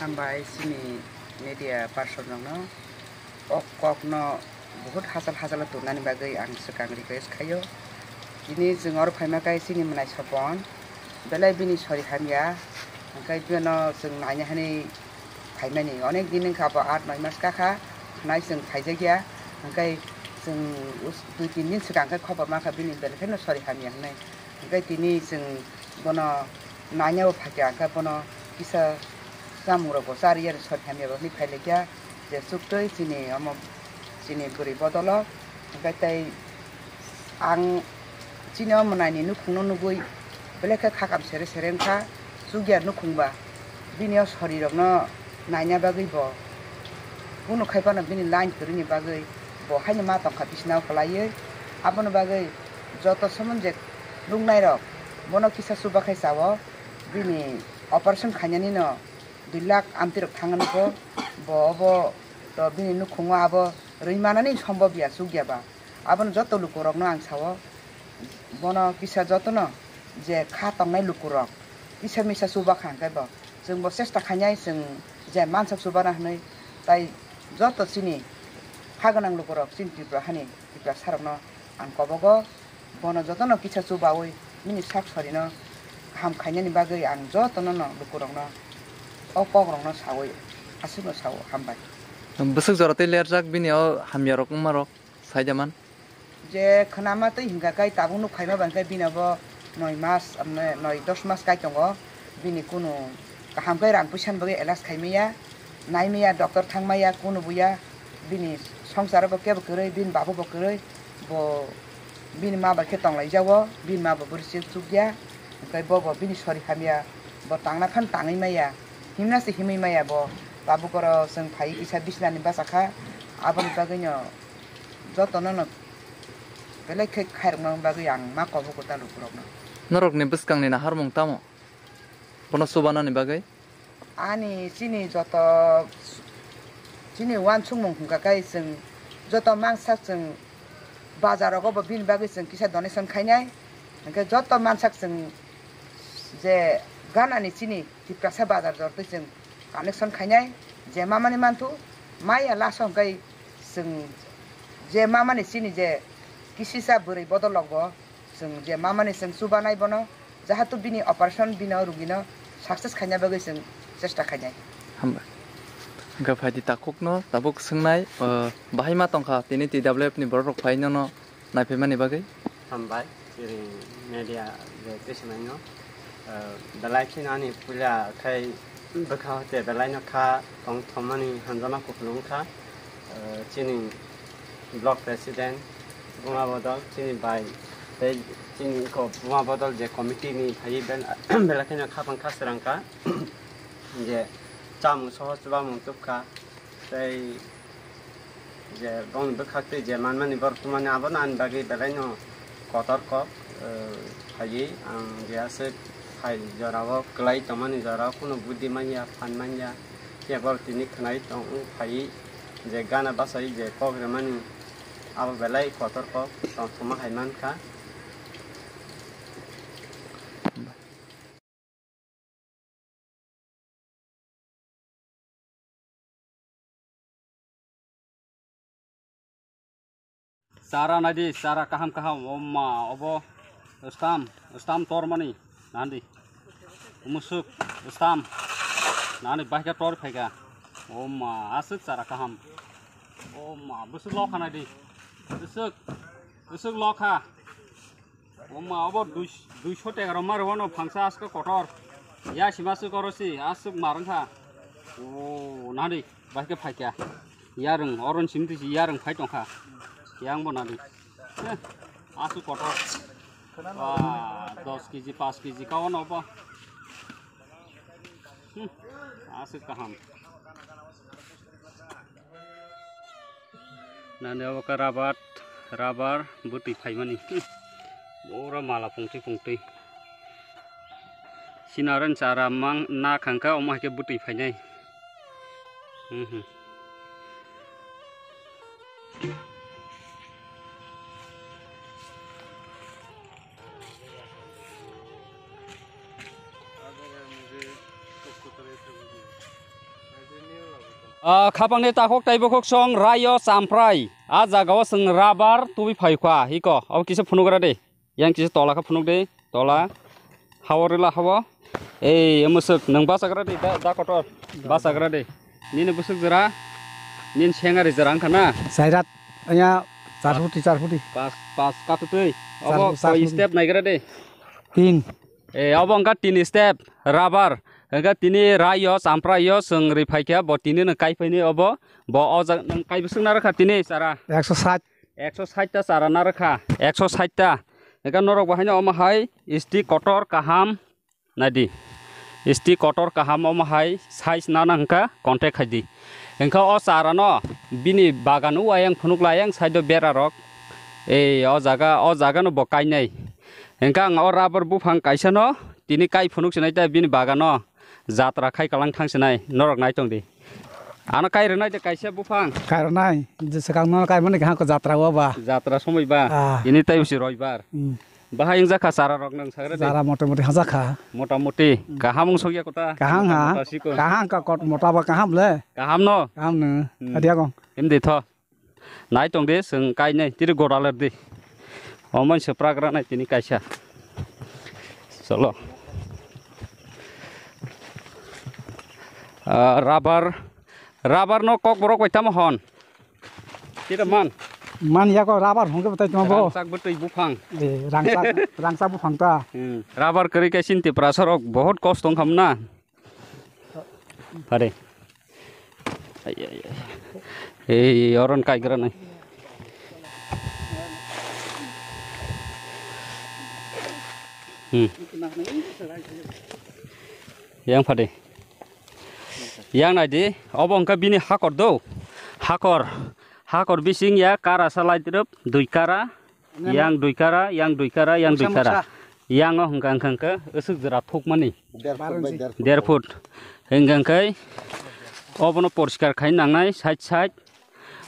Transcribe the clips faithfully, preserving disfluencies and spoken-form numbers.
Hambai chini media person rokno, o kokno buhut hachal hachalo turnani bagwi ang swkang request khaio. Tini chwng oro phaima khe chini mwnai Sopon belai bini sori hamya, hwnkhe bino chwng naina hwnwi phaimani. Onek din wngkha bo, aat noi mas kakha, khwnai chwng phaijakya, hwnkhe chwng us-, dui tin din swkang khe khobor mankha bini belai kheno sori hamya hwnwi. Hwnkhe tini chwng bono nainabo phaikha, hwnkhe bono kisa chamungrokbo charwi ani sori hamya bo hwnwi phailaikha, je chuktwi chini omo chini bwrwi bodolo. Hwnkhe tei ang chini o mwnaini nukhungno nugwi belai khe khakam sere sere wngkha, chukya nukhungba bini o sorirokno naina bagwi bo kunu khai phano bini line kwrwini bagwi bo haino ma tongkha bisina o kwlaiwi. Aboni bagwi joto somonjek nuknairok bono kisa chubakhai chao, bini operation khainani no dui lakh amtwi rok thangani bo, bo obo to bini nukhungo abo rwi manani sombob ya, chukya ba. Abono joto lukurokno ang sao, bono kisa jotono je kha tongnai lukurok kisa misa chubakha hwnkhe bo chwngbo chesta khainai, chwng je mansak chubana hwnwi. Tai joto chini ha gwnang lukurok chini Tripura hani Tiprasarokno ang kobogo, bono jotono kisa chubawi bini sak sorino kaham khainani bagwi ang jotono no lukurokno o kokrokno sawi aswkno sao, hambai. Bwswk jora tei lerjak bini o hamyarok wngmarok saida man. Je khwnama twi hwnkha khe tabuk nuk phaima bai khe bini bo noi mas, amne noi dos mas kai tongo. Bini kunu kaham khe rang puisa ni bagwi elas khai maya, nai maya, doctor thang maya, kunu buya. Bini songsar bo kebo kwrwi, bini babu bo kwrwi, bo bini ma bai khe tong lai jago, bini ma bo bwrwi chuk chukya. Hwnkhe bo bo bini sori hamya, bo tangna phan tangwi maya, himna se himwi maya bo. Tabuk oro chwng phai kisa bisnani bachakha, aboni bagwino jotono no belai khe khairokna bagwi ang ma kobo kwtal lukurokno. Norokni bwskangni naharmung tamo? Bono chubanani bagwi? Ani chini joto chini uansukmung hwnkha khe chwng joto mansak chwng bazarogo bo bini bagwi chwng kisa donation khainai. Hwnkhe joto mansak chwng je ganani chini Tiprasa bazar jortwi chwng connection khainai, je mamani manthu maya laso hwnkhe chwng je mamani chini je kisisa bwrwi bodol rokbo chwng je mamani chwng chubanai bono, jahatu bini operation bini o rugino success khaina bagwi chwng chesta khainai. Hambai. Hwnkhe phaidi takhukno tabuk swngnai, o, bahai ma tongkha tini T W F ni borok rok phai nono naiphaimani bagwi. Hambai, chini media bai twi swnaino. Eh, belai kheno ani puila khai bwkha hote belai no kha tong thomani hamjakma kupulung kha. Eh, chini block president Buma Bodol, chini bai tei chini ko Buma Bodol je committee ni phai bel-, belai kheno kha bangkha srang kha. Je chamung soho chubamung tubkha. Tei je bongni bwkhaktwi je manmani borok tongmani abono ani bagwi belaino kotor kok, eh, phaiwi ang je aswk phai jorao kwlai tongmani jorao kunu budi manya, phan manya, phiya borok tini khwnai tong phaiwi je gana bachai je kok rwmani abo belai kotor kok tongthokma hai mankha. Chara naidi, chara kaham kaham, o ma, obo stam, stam tormani, nandi. Musuk, stam, nani bahika tor phaika. O ma, aswk chara kaham. O ma, bwswk lokha naidi. Bwswk, bwswk lokha. O ma, obo dui, duiso teka rok ma rwano phangsa aswk kotor. Ya sima aswk oro si, aswk mar wngkha. O, nadi, bai khe phaikha. Yarwng, oro ni simi twi si yarwng phai tongkha. Yang bo nadi. Heh, aswk kotor. Ba, dos kg, paanch kg ka ono ba. Hmm, aswk kaham. Nani obo khe rabar, rabar bwtwi phaimani. Pura mala pungtwi pungtwi. Sinarani chara mang na khangkha omo hai khe bwtwi phainai. Mhm. Ah, khapangni takhuk tei bukhuk song raio champrai. A jagao chwng rabar tubui phaikha. Iko, abo kisa phunugra de. Yang kisa tola kha phunuk de. Tola. Hawo rila hawo. Ei, musuk, nang basagra de, da, da kotor. Basagra de. Nini busuk jera. Nin sengari jera angkha na. Sairat, ya, char phuti, char phuti. Pas, pas, katutui. Char Abo phuti, char koi phuti. Step naigra de. Tin. Eh, abo wngkha tini step, rubber. Wngkha tini raio, champrai yo, chwng ri phaikha, bo tini no kai phaini obo. Bo o jak nang kai bwswk narwkha tini chara. Ekso sait. Ekso sait ta chara narwkha, ekso sait ta. Wngkha norok bo haino omo hai stick kotor kaham naidi. Stick kotor kaham omo hai size nana wngkha contact khaidi. Wngkha o chara no bini bagan o ayang phunuk la ayang side o bera rok. Ei o jaga, o jaga no bo kainai. Hingke ang o rubber buphang kaisa no tini kai phunuk sinai ta bini bagano jatra khai kalang thang sinai norok nai tong di. Ano kai rwnai de kaisa buphang. Kai rwnai, je swkang no kai mani kaham ko jatra o ba. Jatra somoi ba. Ah. Ini tai usi roibar. Hmm. Bahai wngjakha chara rok nang sagra de. Chara mota moti hajakha. Mota moti. Hmm. Kaham wng sokya kota. Kaham ha. Mota siko. Kaham ka kot mota ba kaham le. Kaham no. Kaham no. Hmm. Adia kong. Em de tho. Nai tong de, chwng kainai, tiri gora ler di. Omo se pragra nai tini kaisa. Cholo. Ah, rubber, rubber no kok borok bai tamo hon. Tira man. Man ya ko rubber hongke batai tamo bo. Rangchak bwtwi buphang. Eh, rangchak, rangchak buphang ta. Hmm. Rubber kwrwi khe chini Tiprasa rok bahut kosto wngkha mna. Pare. Ai, ai, ai. Ei, oron kaigra nai. Hmm. Yang pade. Yang nai di, obo wngkha bini hakor do. Hakor. Hakor bising ya kara salai drop, dui kara. Yang dui kara, yang dui kara, yang dui kara. Muksa, muksa. Yang o hwnkha, hwnkha, hwnkha, aswk jora thukmani. Der foot bai der foot. Der foot. Hwnkha, hwnkha, obono poriskar khai nangnai, side, side.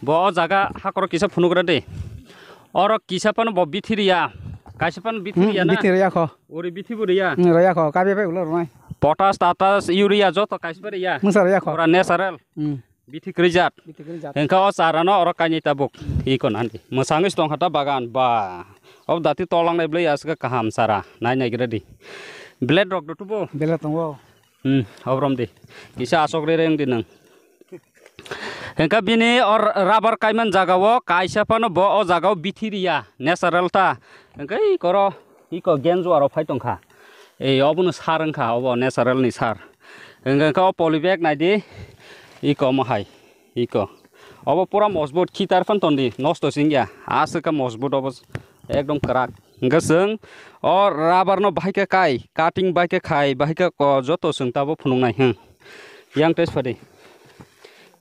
Bo o jaga hakoro kisa phunugra de. Oro kisa phano bo bithi riya. Kaisa phano bithi riya na? Hmm, bithi riya kho. Ori bithi bo riya. Hmm, riya kho. Kabe bai ulo rwnai. Potash, tatas, urea joto kaisa phano riya. Mungsa riya kho. Ora natural. Hmm. Bithi kwrwi jat. Bithi kwrwi jat. Hingkha o chara no oro kainwi tabuk. Iko nandi. Mwsangwi se tongkha ta bagan. Ba. Ob dati tolang nai bwlai aswk kaham chara. Nai nai gira di. Blade rok do tubo. Blade tongo. Hmm, obrom di. Kisa asok re reng di nang. Hingkha bini or rubber kaiman jaga o kaisa phano bo o jaga o bithi riya. Natural ta. Hingkha i koro. Iko genju aro phai tongkha. Ei, obono sar wngkha, obo natural ni sar. Hingke khe o poly bag naidi, iko omo hai, iko. Obo pura mojbut, khitar phan tondi, nosto singya. Aswk khe mojbut obo, ekdom kwrak. Hingke chwng o rubber no bahai khe kai, cutting bai khe khai, bahai khe ko joto chwng tabo phunuknai, hmm. Yang test phadi.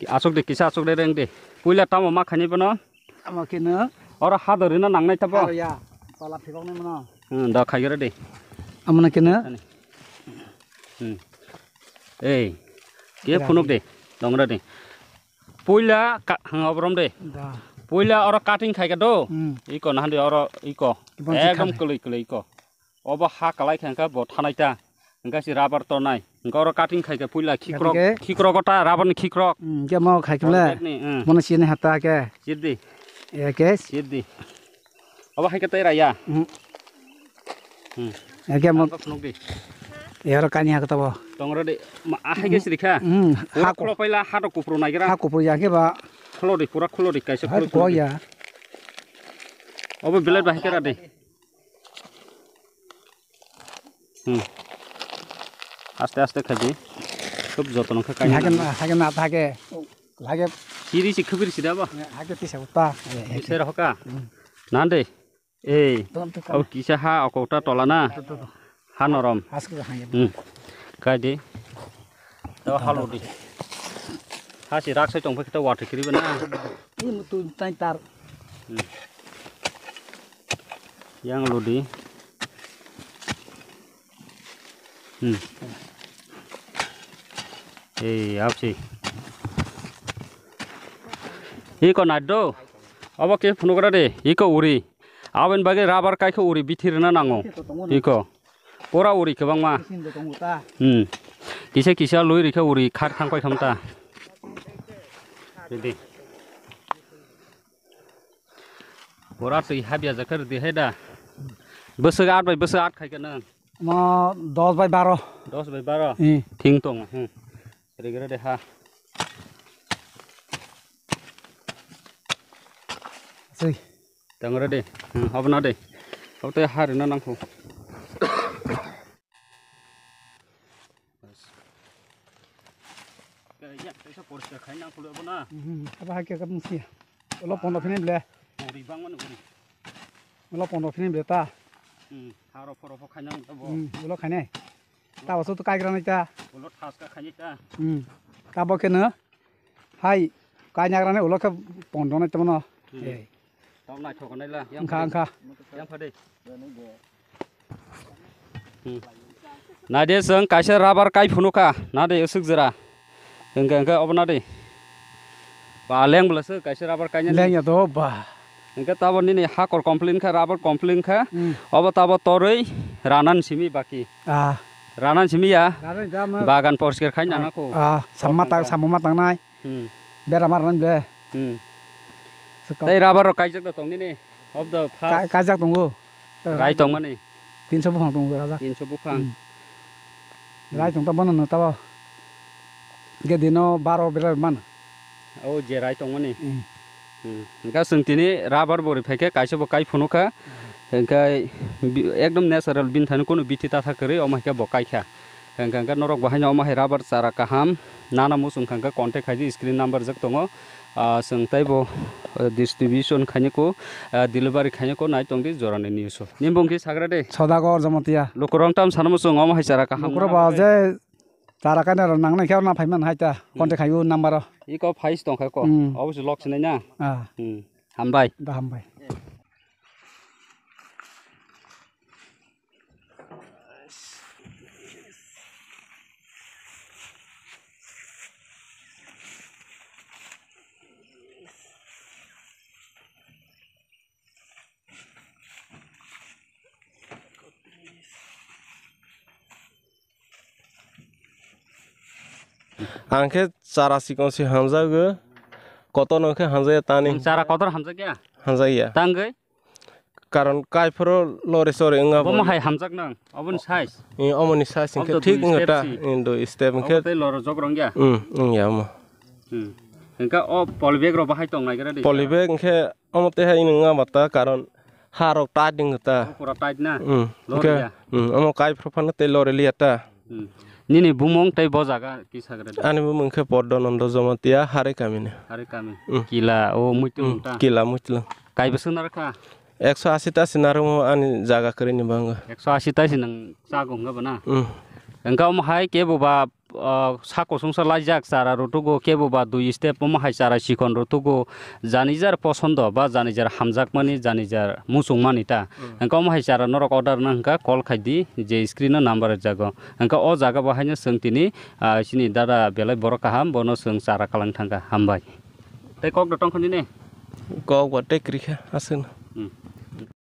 Aswk de, kisa aswk de reng de. Puila tamo ma khaini bono? Amo khe no. Oro hadori no nangnai tabo? Haro ya. Tola phibok nai mano. Hmm, da khai gra de. Amo no khe no. Ani. Hmm. Ei. Ke phunuk de. Tongra de. Puila ka-, hmm, obrom de. Da. Puila oro cutting khai ka do. Hmm. Iko nahan de oro iko. Ekdom kwlwi kwlwi iko. Obo ha kalai khe hwnkhe bo thanai ta. Hwnkhe si rubber tonai. Hwnkhe oro cutting khai khe puila khikrok, khikrok o ta rubber ni khikrok. Hmm, hwnkhe mo khai khe le. Ni, hmm. Mono sini hata khe. Sirdi. E khe. Sirdi. Obo hai khe tei raya. Hmm. Hmm. Hwnkhe mo. Phunuk di. E oro kani ha khe tabo. Tongro di. Ma, a hai khe siri kha. Hmm. Pura khulo paila ha to kupru nai gra. Ha kupru ya khe ba. Khulo di, pura khulo di kaisa khulo di. Ya. Obo belai bahai khe ra di. Hmm. Aste aste khaidi. Khub jotono khe kainwi. Hake na, hake na, hake. Hake. Siri si khubir sida ba? Hake tisa uta. Tisa rohoka. Hmm. Nande. Ei. Au kisa ha okota tola na. To, to, to. Ha norom. Aske hake. Hmm. Kaidi. To halo di. Ha si rak sai tong phai khe to watwi kiri ba na. Ini mutu tai tar. Hmm. Yang lodi. Hmm. Ei, apsi. Iko nai do. Obo ke phunugra de. Iko uri. Aboni bagwi rubber kai khe uri bithi rwna nango. Iko. Pura uri kwbangma. Hmm. Kisa kisa lui rikha uri khar thang pai khamta. Ready. Pura twi habya jakha ready hai da. Bwswk aat bai bwswk aat khai khe nang? Mo dos bai baro. Dos bai baro? Eh. Thing tong. Hmm. Ready ready ha. Sui. Tang ready. Hmm, obo na de. Obo te ha rina nangkho. Kaisa poriskar khai nang khuloi bo na. Mhm, abo hai khe mungsi. Ulo pondo phini ble. Uri bang mani uri. Ulo pondo phini ble ta. Hmm, haro phoro pho khai nang bo. Hmm, ulo khai nai. Ta bo so to kai gra nai ta. Ulo thas ka khai nai ta. Hmm. Ta bo khe no. Hai, kai nang gra nai ulo khe pondo nai ta bono. Hmm. Eh. Tong naithok nai la. Wngkha, wngkha. Yang phade. Hmm. Naide chwng kaisa rubber kai phunukha, nade aswk jora. Hwnkhe, hwnkhe obo nade. Ba leng bwlasa kaisa rubber kainani. Leng ya do ba. Hwnkhe tabo nini hakor complain kha, rubber complain kha. Hmm. Obo tabo torwi ranan simi baki. Ah. Ranan simi ya. Ranan jama. Bagan porskir khai nana ko. Ah, samma tang, samma tangnai. Hmm. Bera mar nang ble. Hmm. Swkang. Tei rubber rok kaijak da tong nini? Of the first. Ka-, kaijak tongo. Rai tong mani? Tinso buphang tongo rajak. Tinso buphang. Hmm. Rai tong ta bono no tabo. Ge dino baro bera man. O je rai tong mani. Hmm. Hmm. Hwnkhe chwng tini rubber bo ri phaikhe kaisa bo kai phunukha. Hwnkhe bi-, ekdom natural bini thani kunu bithi tatha kwrwi omo hai khe bo kaikha. Hwnkhe hwnkhe norok bo haino omo hai rubber chara kaham nana muchung kha hwnkhe contact khaidi screen number jak tongo. Ah, chwng teibo, eh, distribution khainai ko, ah, delivery khainai ko nai tongdi jorani news o. Nini bung khe sagra de. Sodagar Jamatia. Lukurok tam sana muchung omo hai chara kaham nana muchung. Lukurok ba je chara kainai rok nangnai khe orna phaiman hai ta. Hmm. Contact khaio number o. Iko phais tongkha ko. Hmm. Obo se lok sinai na. Ah. Hmm. Hambai. Da hambai. Ang khe chara chikon se hamjago, kotor no khe hamjaya tani. Chara kotor hamjakya? Hamjakya. Tangwi? Karon kaiphoro lore sore wngya bo. Bomo hai hamjak nang, oboni size? Eh, omoni size hwnkhe thik wngya ta, eh, dui step hwnkhe. Obo tei loro jok rwngya? Hmm, wngya omo. Hmm. Hwnkhe o polybag rok bahai tong nai gra di? Polybag hwnkhe omo tei hai wngya ba ta, karon ha rok tight wngya ta. O pura tight na? Hmm. Lore ya? Hmm, omo kaiphoro phano tei lore liya ta. Hmm. Nini bumung tei bo jaga kisa gra di? Ani bumung khe Poddo Nondo Jamatia, Hari kami ni. Hari kami. Hmm. Kila o muitu ta? Hmm, Kila muitu. Kaibo sung narwkha? Ekso asi ta se narwkmo ani jaga kwrwini bango. Ekso asi ta se nwng chago hwnga bo na? Hmm. Hwnkha omo hai kebo ba, ah, sako songsa laijak chara rwtugo, kebo ba dui step omo hai chara chikon rwtugo, jani jar posondo ba jani jar hamjakmani, jani jar muchungmani ta. Hmm. Hwnkha omo hai chara norok order na hwnkha call khaidi, je screen o number rwjago. Hwnkha o jaga bo haino chwng tini, ah, chini dada belai borok kaham, bono chwng chara kalang thangkha. Hambai. Tei kok da tongkha nini? Kok ba tei kwrwikha, aswkno.